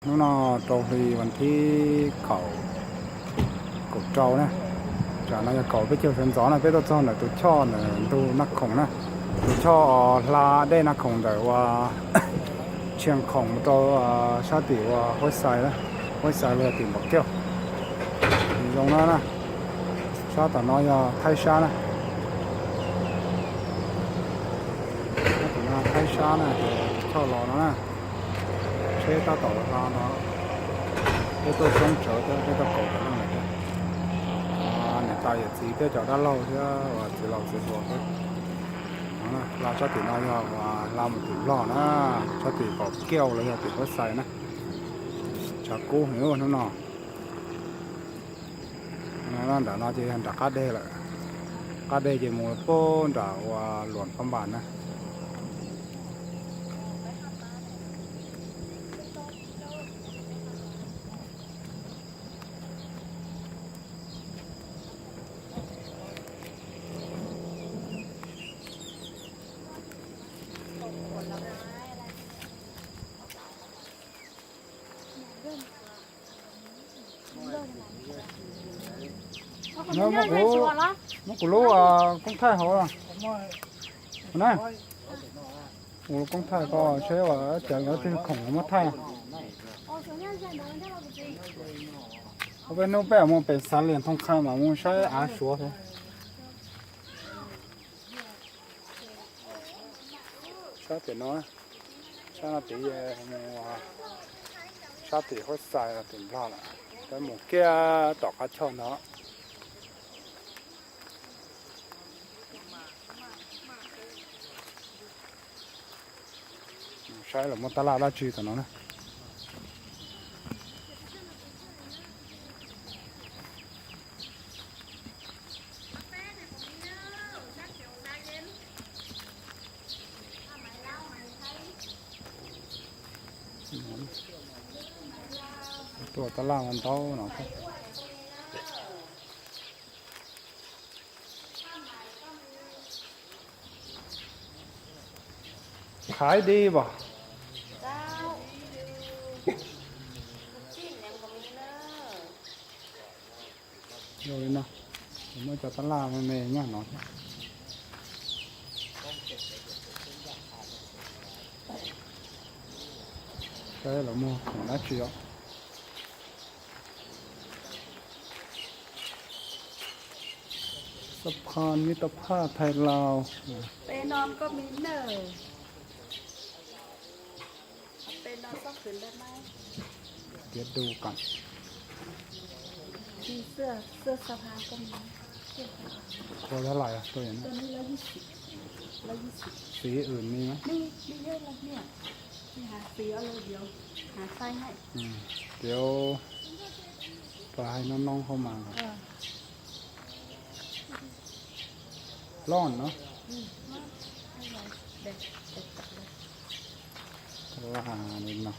Hnub no rau hli vas thib kaum, kaum rau na. Tsam no yog kaum peb caug sawv ntxov na, peb tuaj txog ntawm tus choj ntawm ntug Naj Khoom na, tus choj hla dej Naj Khoom ntawm uas Tshiaj Khoom mus rau sab tim uas Huab Xais, Huab Xais los yog tim Npaum Kiauj. Zoo no na, sab tom no yog Thaib sab na. Sab tom no Thaib sab na, ces choj los no na. Tsheb tab tom los hla no, peb tuaj xyoob tsawv thiab peb tuaj kaum no lawm thiab. Niam tais yawm txiv thiab cov dab laug thiab uas txiv laus txiv hluas thiab. No hla sab tim no yog uas hla mus tim Nplog na, sab tim Npaum Kiauj los yog tim Huab Xais na. Tshav kub heev hnub no. Nram no ces yog nram qab deg lawm, qab deg ces mus puag nram uas Luam Phab Npas na. Muab kuv lub koob thaij hauv na. Kuv lub koob thaij ko seb ua cas lawv twg khoom muab thaij. Ua peb hnub peb mus pem Xav Lias Thoo Qha mas mus saib av Suav thiab. Sab tim no, sab no tid mus sab tim Huab Xais tim Nplog lawm, peb mus kiag tom qab choj no. Saib los muaj tab laj dab tsi tom no na. Tuaj tab laj ntau no. Khav ib dib as. Zoo li no, muaj cov tab laj me me nyob no thiab. Saib los muag khoom dab tsi os. Xab phaj mib tau phaj Thaib Lauj. Tiav du kam. Tua tab laj, tua xis wm ni. Tiav pas hais no no hauj mas. Loj no. Tab laj li no.